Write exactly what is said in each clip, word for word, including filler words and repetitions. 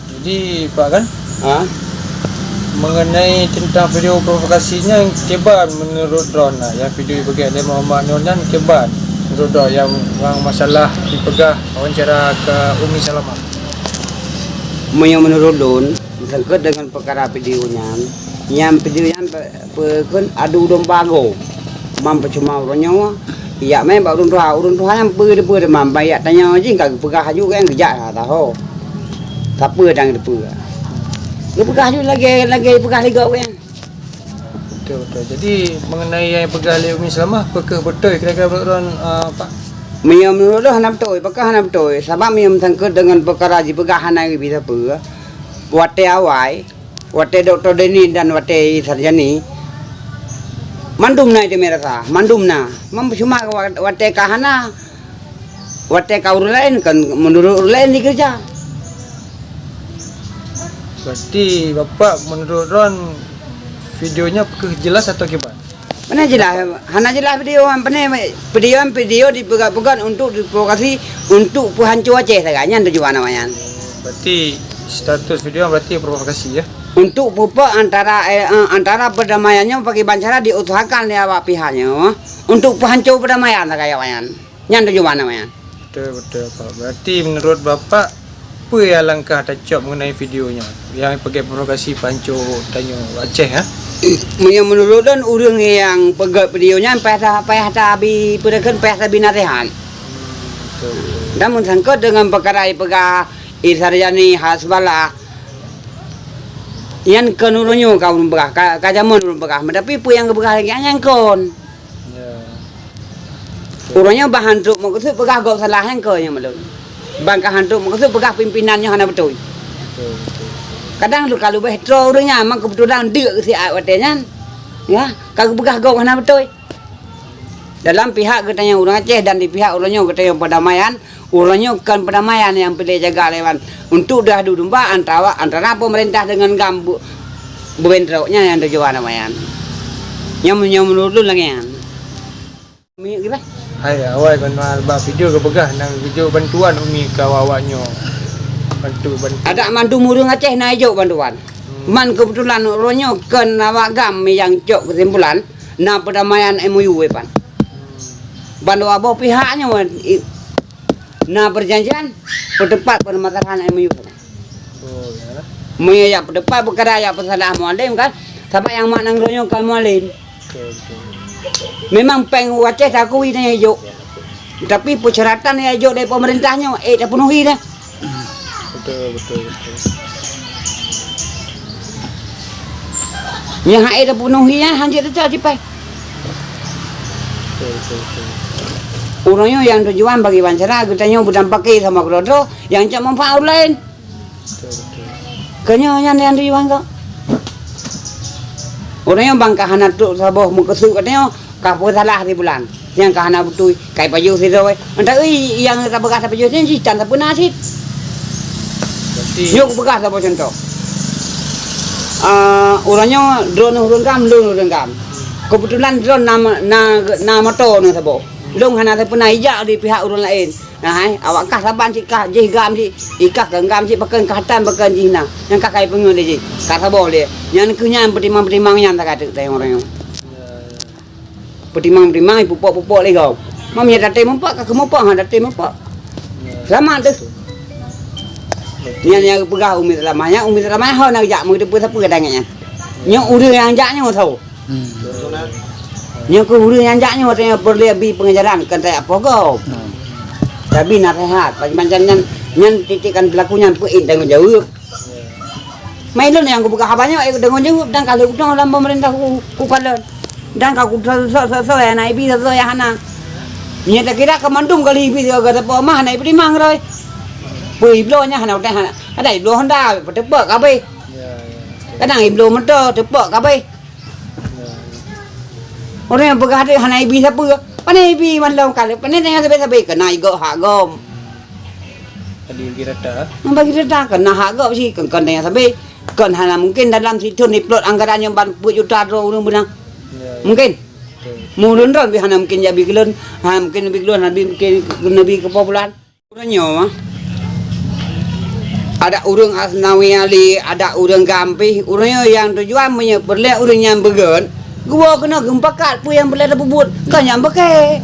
Jadi, Pak, kan? Ha? Mengenai tentang video provokasi nyan, kiban menurut droeneuh, nyang video ipeugét lé Muhammad Nur nyan, kiban menurut droeneuh nyang, nyang masalah ipeugah wawancara keu Umi Salamah? Meunyoe menurut lôn, sangkot deungon peukara video nyan, nyang video nyan pe-, peukheun adu domba gob. Mam peucuma uroe nyoe, ijak mé bak ureuëng tuha, ureuëng tuha nyan peue-peue teuma, ban ijak tanyong jih ka geupeugah laju, kan geujak that ho. Sapeue dan geupeue. Geupeugah laju lagée, lagée peugah lé gob nyan. Betul, betul. Jadi, mengenai nyang peugah lé Umi Salamah, peu kheueh beutôi kira-kira menurut droen, eh, Pak? Meunyoe menurut lôn hana beutôi, pakon hana beutôi? Sabab meunyoe meusangkot deungon peukara jipeugah hana geubi sapeue, watée awai, watée Dokto Deni dan watée Sarjani, mandum na teumé rasa, mandum na. Mam cuma wa-, watée ka hana, watée ka ureuëng laén kan, meunurot ureuëng laén dikeureuja. Berarti Bapak, menurut droen, video nyan peu kheueh jelas atau kiban? Pane jeulaih, hana jeulaih video nyan, pane video nyan, video dipeugah-peugah untuk diprovokasi, untuk peuhanco Aceh sagai, nyan tujuan awaknyan. Berarti status video nyan berarti provokasi, ya? Untuk peupok antara, eh, eh, antara perdamaian nyoe pakriban cara diusahakan lé awak pihak nyoe untuk peuhanco perdamaian sagai awaknyan. Nyan tujuan awaknyan. Betul, betul, Pak. Berarti menurut Bapak, peue nyang langkah tacok mengenai video nyoe nyang peugét provokasi peuhanco tanyoe Aceh, ha? Meunyoe meunurot lôn, ureuëng nyang peugét video nyan payah ta-, payah tabi, peue kheun, payah tabi naseuhat. Hmm, betul, betul. Dan meusangkot deungon peukara ipeugah Sarjani Hasballah, nyan kon uroe nyoe ka ureuëng peugah, ka, ka jameun ureuëng peugah, tapi peue nyang geupeugah lagée nyan kon. Ya. Uroe nyoe ban han trok meukeusut peugah gob salah, nyang keu nyang malôn. Ban ka han trok meukeusut peugah pimpinan nyoe hana beutôi. Betul, betul. Kadang lôn ka leubeh troe ureuëng nyan, memang keubeutulan deuk siat watée nyan. Ya, ka geupeugah gob hana beutôi. Dalam pihak geutanyoe ureuëng Aceh dan di pihak uroe nyoe geutanyoe perdamaian, uroe nyoe kon perdamaian nyang peureulée jaga lé wan. Untuk deuh adu domba antara, antara pemerintah deungon GAM bu-, beubentrok, nyan nyang tujuan awaknyan. Nyang, nyang meunurot lôn lagée nyan. Minyeuk geulah. Hai, awai kon na bak video geupeugah nyang geujok bantuan Umi keu awak-awak nyoe. Bantu, bantu. Adak mandum ureuëng Aceh na ijok bantuan. Hmm. Man keubeutulan uroe nyoe kon awak GAM nyang cok keusimpulan, na perdamaian M O U ipan. Hmm. Ban dua boh pihak nyoe i-, na perjanjian, peuteupat permasalahan M O U. Oh, ya. Meunyoe jak peuteupat, peukara jak peusalah Mualem kan, sabab nyang mak nanggroe nyoe kan Mualem. Betul, betul. Memang péng u Aceh takui na ijok. Tapi persyaratan nyang ijok dari pemerintah nyoe, eh, tapeunuhi dah. Betul, betul, betul. Nyang hai tapeunuhi nyan hanjeuet teucok cipéh. Betul, betul, betul. Uroe nyoe nyang tujuan bagi bancara geutanyoe beudampak sama keudroe-droe nyang cok manfaat ureuëng laén. Betul, betul. Keu nyoe nyan nyang tujuan kok. Uroe nyoe ban ka hana trok saboh meukeusut geutanyoe, ka peusalah sibulan. Nyang ka hana beutôi, kai pajoh sidroe. Entah ui nyang tapeugah tapajoh nyan jitan sapeue na cit. Berarti nyoe kupeugah saboh cuntoh. Ah, uroe nyoe droeneuh ureuëng GAM, lôn ureuëng GAM. Keubeutulan droeneuh na, na, na moto neuh saboh. Lôn hana sapeue na ijak di pihak ureuëng laén. Nah, hai, awak kah saban cit kah jih GAM cit, ikah keu GAM cit pakon kah tan pakon jih na. Nyang kah kai peungeut lé jih, ka saboh lé. Nyan keuh nyan peutimang-peutimang nyan takat teuh tayong ureuëng nyoe. Peutimang-timang, ipupok-pupok lé gob. Mam ya taté mupok, ka keumupok, ha, taté mupok. Seulamat teuh. Nyan nyang geupeugah Umi Salamah nyan, Umi Salamah ho na geujak meuteupeue sapeue kadang nyan. Nyoe ureuëng nyang jak nyoe tho. Hmm. Nyoe keuh ureuëng nyang jak nyoe teuh peureulée bi peungajaran, kon tajak poh gob. Hmm. Tabi naseuhat, macam-macam nyan, nyan titik kan pelaku nyan peuet tanggung jaweueb. Mai lôn nyang kupeugah haba nyoe, eh, deungon jaweueb dan ka lheueh kudoe lam pemerintah ku, ku kalon. Dan ka kusoe-soe, soe-soe nyang na ibi, soe-soe nyang hana. Nyoe takira keu mandum kali ibi, sigoe gata po mah hana ipeutimang roh. Peue ibloe nyan hana utai hana. Ada ibloe honda, peuteupok kabeh. Ya, ya, betul. Kadang ibloe moto, teupok kabeh. Ya, ya. Ureuëng nyang peugah teuh hana ibi sapeue. Pane ibi mandum kali, pane tanya sabe-sabe keu na igok hak gob. Bagi rata. Bagi rata, keu na hak gob sih, kon, kon tanya sabe. Kon hana mungkin dalam sithon diplot anggaran nyang ban peuet juta droe ureuëng beuna. Ya, ya. Mungkin. Betul. Murun droe, tapi hana mungkin jak bi keu lôn, hana mungkin bi keu lôn, hana bi mungkin neubi keu poh bulan. Uroe nyoe, Adak ureuëng Asnawi Ali, adak ureuëng Gampih, ureuëng nyoe nyang tujuan meunyoe peureulée ureuëng nyan beugét, geuwoe keunoe geumupakat peue nyang peureulée tapeubuet, kon nyang beukée.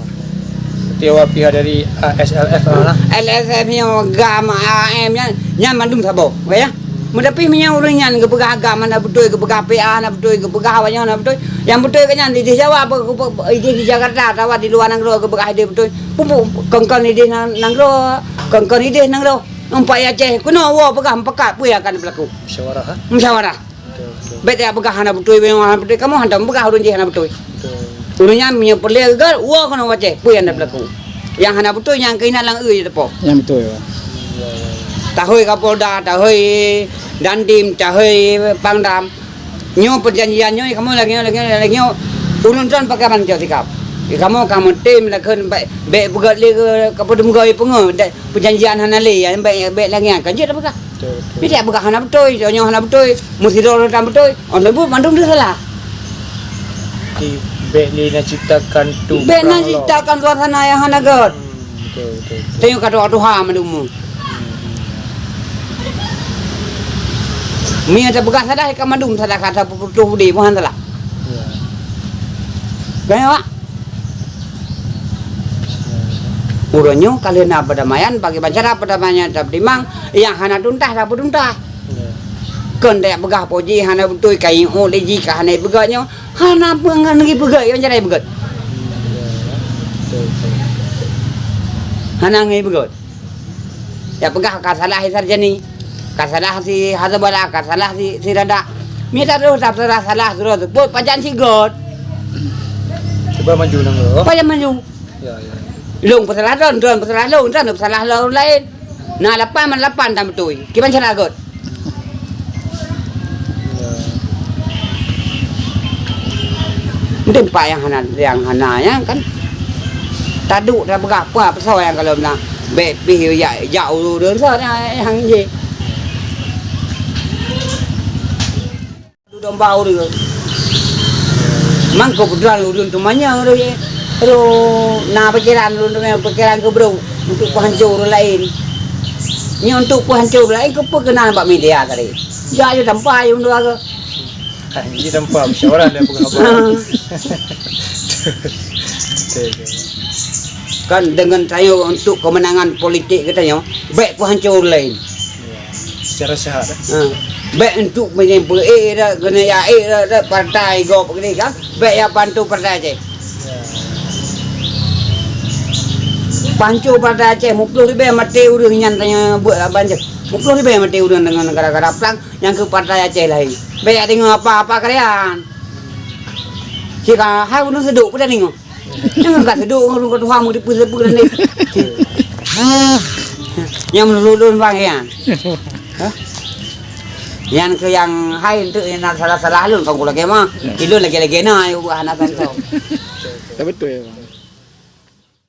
Tiwa pihak dari, ah, S L F lah. L S F nyoe, GAM, A M nyan, nyan mandum saboh, ya. Meutapi meunyoe ureuëng nyan geupeugah GAM hana beutôi, geupeugah P A hana beutôi, geupeugah awak nyoe hana beutôi, nyang beutôi keu nyan idéh Jawa, apa, apa, idéh di Jakarta, atawa di luwa nanggroe geupeugah idéh beutôi. Pupuk kon-kon idéh nang-, nanggroe, kon-kon idéh nanggroe. Umpat i Aceh, keunoe woe peugah mupakat peue nyang akan jipeulaku. Musyawarah, ha? Musyawarah. Betul, betul. Bék tapeugah hana beutôi, bék hana beutôi. Kamoe hantom peugah ureuëng jih hana beutôi. Betul. Ureuëng nyan meunyoe peureulée gét, woe keunoe u Aceh, peue nyang tapeulaku. Nyang hana beutôi, nyang keunan lam eu jiteupok. Nyang beutôi, Pak. Tahôi Kapolda, tahôi Dandim, tahôi Pangdam. Nyoe peujanjian nyoe, kamoe lagée nyoe, lagée nyoe, lagée nyoe. Ureuëng nyan pakai banco sikap. Kamoe ka meutem lakon bék, bék peugét lé keu, keu peudeumeugöt peungeut, peujanjian hana lé, bék, bék lagée nyan, ka jeuet tapeugah. Betul, betul. Jadi, peugah hana beutôi, nyoe hana beutôi, meusidroe tan beutôi, oh, leumbut mandum teusalah. Di, bék lé na ciptakan tu. Bék na ciptakan suasana nyang hana gét. Hmm, betul, betul, betul. Tanyoe ka tuha-tuha mandum. Hmm, hmm. Meunyoe tapeugah salah, ka mandum salah, ka tapeuputoh udeb, buhan salah. Ya. Kan, Pak? Uroe nyoe ka lheueh na peudamaian, bagaimana cara peudamaian tapeutimang, nyang hana tuntas tapeutuntas. Ya. Kon tapeugah po jih hana beutôi, ka iôh lé jih ka hana ipeugah nyoe, hana peue ngon lagée peugah, nyang cara ipeugah. Ya, ya. Betul, betul. Hana ngon ipeugah. Tapeugah ka salah si Sarjani, ka salah si Hasabala, ka salah si, si Radak. Mita terus tapeugah salah terus, buet pajan si gét. Cuba maju nang lo. Pajan maju. Ya, ya. Lôn peusalah droen, droen peusalah lôn, droen peusalah lôn laén. Na lapan man lapan tan beutôi. Kiban cara gét. Ya. Mungkin pak nyang hana, nyang hana nyan kan. Taduek tapeugah peue, peue soe nyang kalon na. Bék pih jak, jak ureuëng soe nyang jih. Adu domba ureuëng. Mangko keubeutulan ureuëng teumanyong ureuëng nyan. Aduh, na pikiran ureuëng teumanyong, pikiran keu brok untuk peuhanco ureuëng laén. Nyoe untuk peuhanco ureuëng laén, keupeue keunan bak media tadi. Jak je tampa je untuk aku. Hai, ji tampa musyawarah dan pengabar. Betul, betul. Kan dengan tanyoe untuk kemenangan politik geutanyoe, bék peuhanco ureuëng laén. Ya, secara sehat, eh? Ha. Bék untuk meunyoe peuék dak, keuneuk ya ék dak, dak partai gob keudeh kan, bék ya bantu partai Aceh. Ya. Bantu partai Aceh, muploh ribée maté ureuëng nyan tanyoe buet banjir. Muploh ribée maté ureuëng dengan gara-gara prang nyang keu partai Aceh laén. Bék ya deungoe apa-apa kalian. Cit ka hai ureuëng seudok peudah deungoe. Nyang ka seudok ureuëng ka tuha meuteupeu-teupeu dan deh. Nyang meunurot lôn bang nyan. Hah? Nyan keu nyang hai enteuk nyang na salah-salah lôn, kon lagée mah. Ilôn lagée-lagée na, ayo buah anak kan kau. Betul ya, Bang.